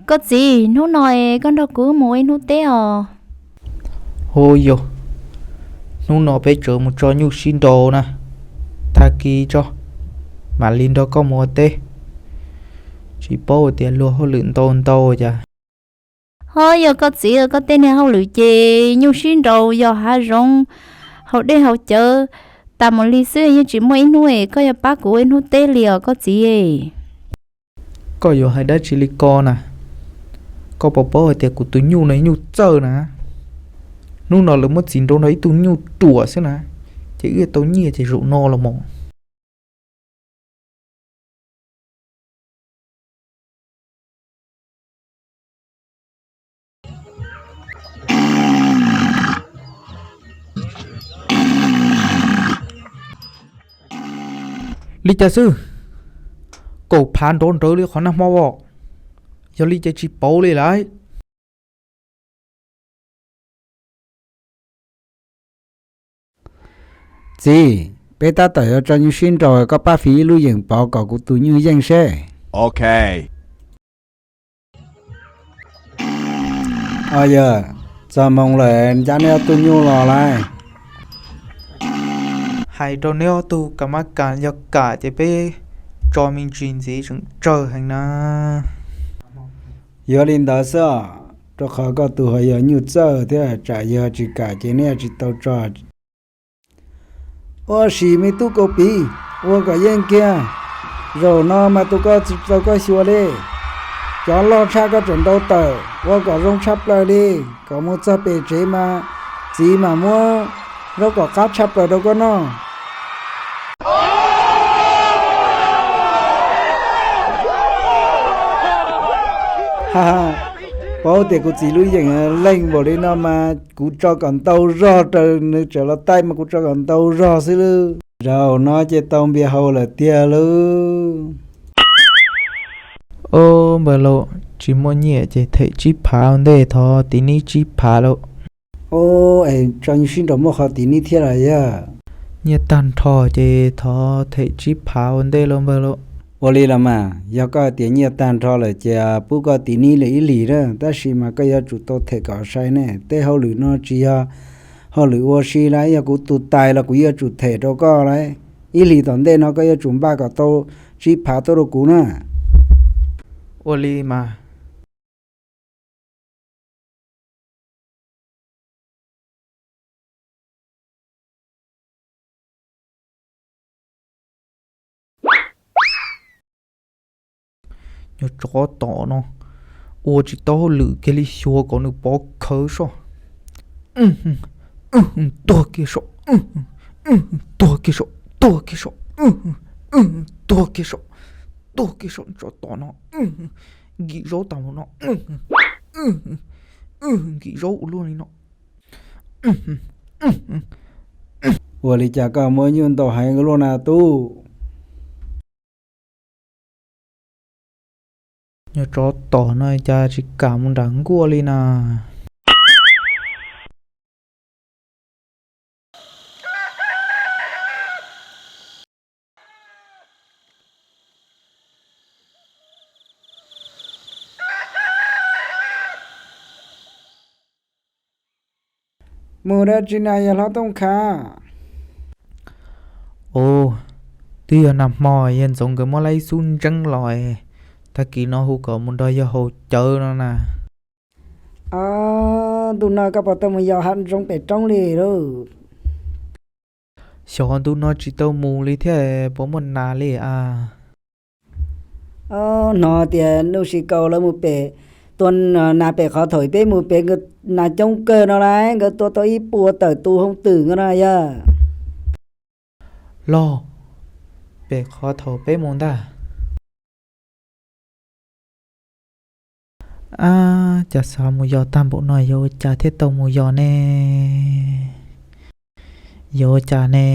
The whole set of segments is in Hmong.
Koj txiv, hnub no es koj nrog kuv mus ua ib hnub teb os. Hu yog, hnub no peb tseem mus tso nyuj sib nraus na, tag kis tso mam li nrog koj mus ua teb. Tsis paub tias luag hauj lwm ntau ntau cas. Ho yog koj txiv, koj tej niag hauj lwm ces nyuj sib nraus, yog hav zoov, haus dej haus cawv tas mus li xwb, yeej tsis muaj ib hnub es koj yuav pab kuv ua ib hnub teb li os koj txiv. Koj yuav hais dab tsi li ko na? Koj puas paub hais tias kuv tus nyuj no nyuj txawj na? Hnub no lawv muab txiv nrauj nrog ib tug nyuj ruam xwb na, ces wb tau nyiaj ces zaum no los mas. Li cas xwb? Kaum phav nrov nrawv li qhov nag hmo os. Yog li ces tsis pauv li lawm. Txiv, peb tab tom yuav tso nyuj sib nraus, koj pab fiv ib lub yeem pov kom kuv tus nyuj yeej seb. Yog, txog moo lawm, ncav neb ob tug nyuj los lauj. Hais rau neb ob tug kam mab kam, yog kam ces peb tso me ntsis ntxiv tseem tsawg heev na. Yuav li ntawd xwb os, rau qhov koj tus ho yog nyuj txawj thiab, tsam yog tsis kam ces neb tsis tau tso. Ua si me tub Kaus Piv, ua kom yeej kiag. Zaum no mas tus koj tsis tau koj xyuas li. Cov loj tshaj koj tseem nrau tawm, ua kom zoo tshaj plaws li, kom mus txog pem tsev mas txiv mam muab zaub kom qab tshaj plaws rau koj noj. Paub tias kuv txiv lub yeem leej npaum li no mas kuv tso kom ntau zog rau nws tseem los taij mas kuv tso kom ntau zog xwb lawm. Zaum no ces tau npias hau lawm tiag lauj. Ob npawg laus, tsis muaj nyiaj ces them tsib phav ua ntej, thov tim nib tsib phav lauj. Ub, es tso nyuj sib nraus muaj qhov tim nib thiab los yog? Nyiaj tag nrho ces thov them tsib phav ua ntej lauj npawg lauj. Ua li los mas, yog koj tias nyiaj tag nrho lawm ces pub koj tim nib lawm ib hlis na, tab sis mas koj yuav tsum tau them kom sai ne. Tej hauj lwm no tsis yog hauj lwm ua si lauj, yog kuv tus tais los kuv yuav tsum them rau koj lauj. Ib hlis tom ntej no koj yuav tsum npaj kom tau tsib phav tuaj rau kuv na. Ua li mas. Nyuag tsov tom no, ua tsis tau hauj lwm kiag li, xyuas kom nws pov khawv soj. Tuag kiag soj, tuag kiag soj, tuag kiag soj, tuag kiag soj, tuag kiag soj, tsov tom no. Nkim zaub tas mus no, nkim zaub ua luaj li no. Ua li cas koj muab nyuj ntau heev luaj na tub? Nyuag tsov tom no cas tsis kam mus nram nkuaj li na. Mus dab tsi na yawg hlob Tooj Khav? Ub, twb yog nag hmo yawg Ntxoov nkawd muab lawv ib xub ntseeb los, tag kis no hu kom mus nrog yawg haus cawv no na. Ntu no koj puas tau mus yos hav zoov pem roob li lauj? Xyov ntu no tsis tau mus li thiab, puas muaj nas li a? Hnov tias Nuj Sis Kaus lawv mus pem, tua nas pem qhov thaum peb mus pem nkawd nas coob kawg no lauj, nkawd tua tau ib puas tawm tus hoob twm no yog. Los, pem qhov thaum peb mus ntag. Ab, cas xav mus yos tag npaum no, yuav ua cas thiaj tau mus yos ne? Yuav ua cas ne?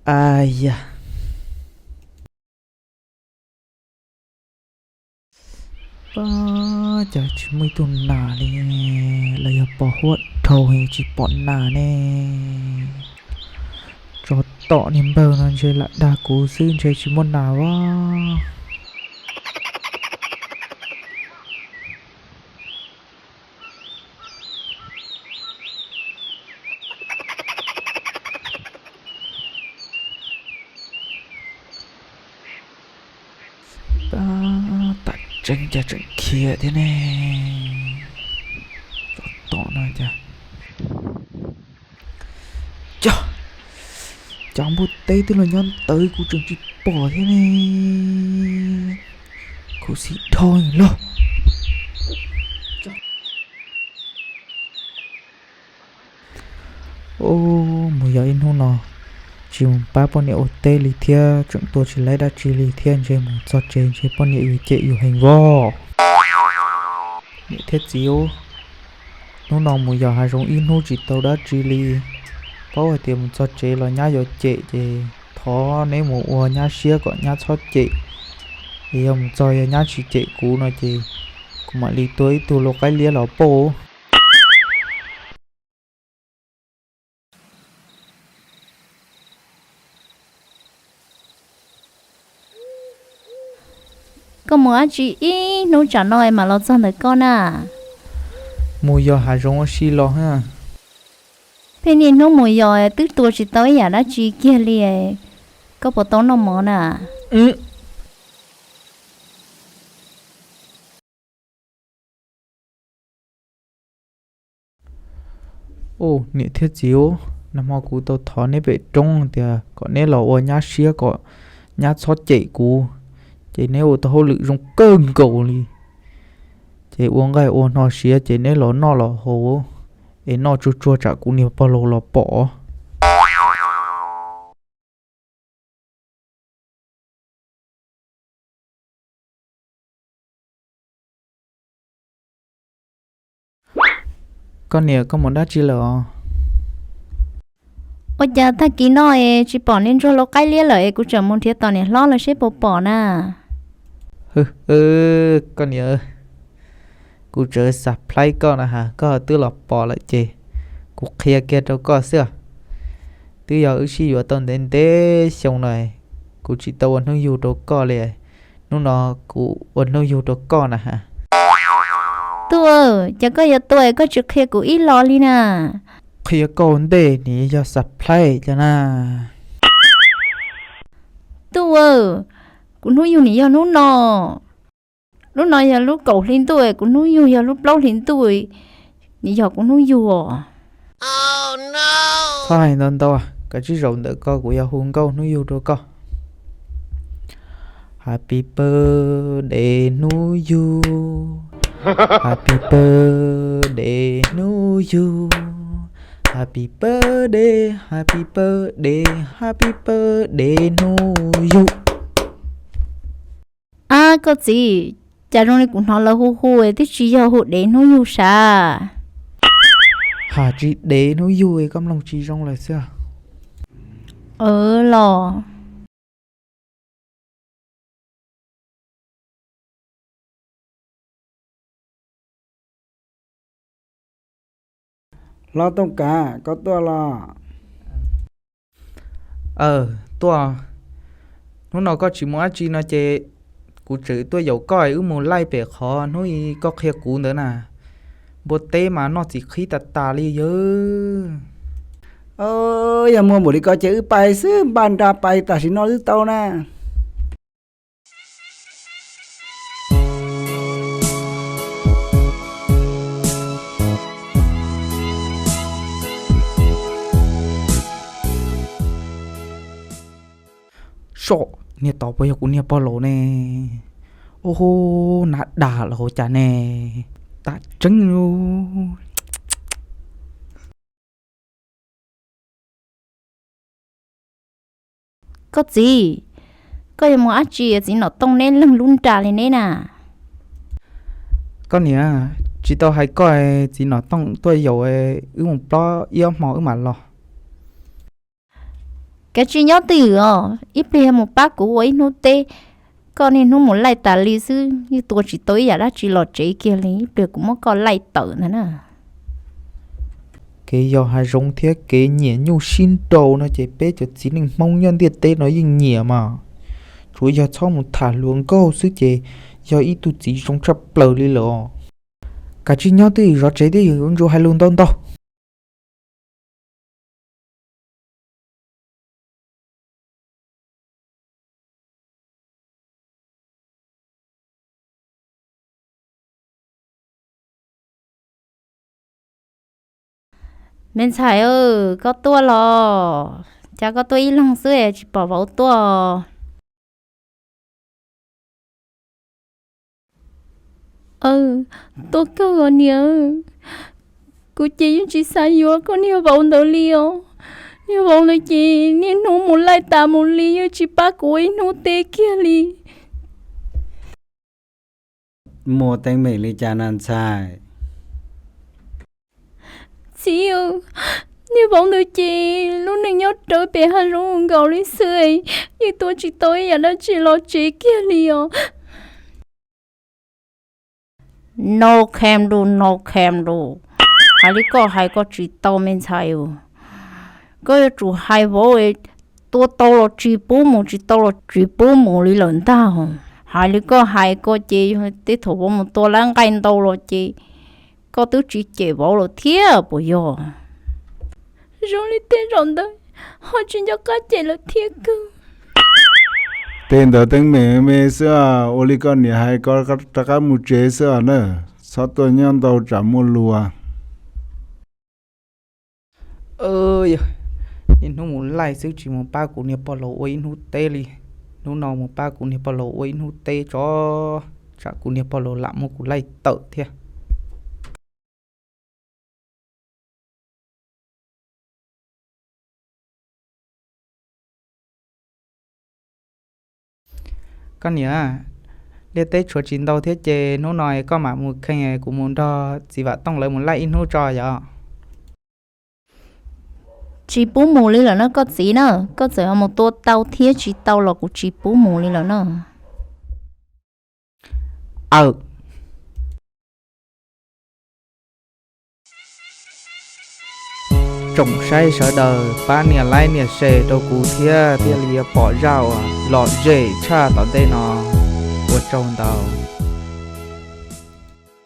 Ai ya, pab cas tsis muaj ib tug nas li, los yog pos huab dhau tsis pom nas ne. Tsov tom niag npawg no ntshe lam dag kuv xwb ntshe tsis muaj nas as. Pab, tam tseeb cas tseem khiav thiab ne. Tsov tom no cas, cov, cov npua teb twb los nyob ntawd kuv tseem tsis pom thiab ne. Khuv xim dhau lawm. Ub, mus yos ib hnub no tsis mus pab poj niam ua teb li thiab tseem tua tsis laib dab tsi li thiab ntshe mus txog tsev ntshe poj niam yuav cem yus heev vog. Niam thiab txiv, hnub no mus yos hav zoov ib hnub tsis tau dab tsi li, paub hais tias mus txog tsev los nyab yuav cem ces thov neb mus ua nyab siab kom nyab txhob cem. Es yog mus txog yog nyab tsis cem kuv no ces kuv mam li tua ib tug lau qaib liab los pauj. Koj mus dab tsi ib hnub tsam no es mam los txog ntawm koj na? Mus yos hav zoov ua si los. Pheej niaj hnub mus yos twb tua tsis tau ib yam dab tsi kiag li, koj puas tau noj mov na? Ub, niam thiab txiv, nag hmo kuv tau thov neb pem roob tias kom neb los ua nyab siab kom nyab txhob cem kuv, ces neb ua tau hauj lwm zoo kawg nkaus li. Ces ua nqaij ua hno siav ces neb los noj los haus es noj tsuag tsuag tsam kuv niag pog laus los pom. Koj niam, koj mus dab tsi lawm os? Ua cas tag kis no es tsis pom niag ntsuag lau qaib liab lawm es kuv tseem mus nrhiav tos niam hlob los seb puas pom na. Koj niam, kuv tseem surprise koj na has, koj twb los pom lawm ces kuv qhia kiag rau koj xwb. Twb yog wb sib yuav tau ntev ntev xyoo no, kuv tsis tau ua hnub yug rau koj li. Hnub no kuv ua hnub yug rau koj na has. Tub, cas koj yuav tua es koj tsis qhia kuv ib los li na? Qhia koj ua ntej, nws yog surprise li na. Tub, kuv hnub yug nws yog hnub no. Lub no yog lub kaum hli ntuj, kuv hnub yug yog lub plaub hli ntuj, nws yog kuv hnub yug os. Txhob hais ntau ntau, kav tsij zaum ntawm ko kuv yuav hu nkauj hnub yug rau koj. Happy birthday hnub yug, happy birthday hnub yug, happy birthday, happy birthday, happy birthday hnub yug. Ab koj txiv, cas zoo li kuv hnov lawv hu hu twb tsis yog hu dev hnub yug sav? Hais tsis dev hnub yug, koj mloog tsis zoo lawm xwb. Los Hlob Tooj Kav, koj tuaj los? Aw, tuaj. Hnub no koj tsis mus dab tsi no ces kuv tseem tuaj yaum koj wb mus laij pem qhov hnub koj qhia kuv ntawd na. Npua teb mas noj txiv qhib tas tas li yawg. Yog muaj npaum li ko ces wb pais xwb, npaj nra pais tam sim no twb tau na. Soj, niag tod puas yog kuv niag pog laus ne? Ub, nab dag lawm hauv cas ne? Tam tseeb. Koj txiv, koj yuav mus dab tsi txiv Nom Tooj neb leeg lub nra li neb na? Koj niam, tsis tau hais koj, txiv Nom Tooj tuaj yaum wb mus plob ib ob hmo wb mam los. Kav tsij nyob twj ywm os, ib pliag mus pab kuv ua ib hnub teb. Koj niaj hnub mus laij tas li xwb, yeej tua tsis tau ib yam dab tsi los tsev kiag li, ib pliag kuv muab koj laij tawm ntag na. Kev yos hav zoov thiab kev nyiam nyuj sib nraus no ces peb cov txiv neej Hmoob nyob ntiaj teb no yeej nyiam mas. Tsuav yog txhob mus tham hluas nkauj xwb ces yog ib tug txiv zoo tshaj plaws li lawm. Kav tsij nyob twj ywm zov tsev twj ywm, yuav tsum hais lus ntau ntau. Me ntxhais, koj tuaj los? Cas koj tuaj ib leeg xwb tsis pom vauv tuaj? Tuaj kawg os niam. Kuv ces yeej tsis xav yuav koj niag vauv ntawd li os. Niag vauv ntawd ces niaj hnub mus laij tas mus li, yeej tsis pab kuv ua ib hnub teb kiag li. Muaj teeb meem li cas na ntxhais? Txiv, niag vauv ntawd ces lub neej nyob rawv pem hav zoov nkaus li xwb, yeej tua tsis tau ib yam dab tsi los tsev kiag li os. No can do, no can do. Hais li koj hais koj tsis tau me ntxhais. Koj yuav tsum hais vauv, tua tau los tsis pub mus, tsis tau los tsis pub mus li lawm ntag. Hais li koj hais ko ces yog tej thaum vauv mus tua lab nqaij ntau los ces koj twb tsis cem vauv lawm thiab puas yog? Zoo li tej zaum ntawd ho tsis nco qab cem lawm thiab kawg. Tej ntawd teeb meem me xwb, ua li koj niam hais ko rov qab mus tsev xwb os na. Txhob tuaj nyob ntau tsam muaj luag. Niaj hnub mus laij xwb tsis mus pab kuv niag pog laus ua ib hnub teb li. Hnub no mus pab kuv niag pog laus ua ib hnub teb tso, tsam kuv niag pog laus lam muab kuv laij tawm thiab. Koj niam, liaj teb tshuav tsis ntau thiab ces hnub no koj mam mus kheej, kuv mus nrog txiv Vam Tooj lawv mus laij ib hnub tso yom. Tsis pub mus li lawm na koj txiv na, koj txawm mus tua tau thiab tsis tau los kuv tsis pub mus li lawm na. Aw. Tsoom saib sawv daws pab nias like nias share rau kuv thiab thiaj li yuav pom zaj uas lom zem tshaj tom ntej no. Ua tsaug ntau.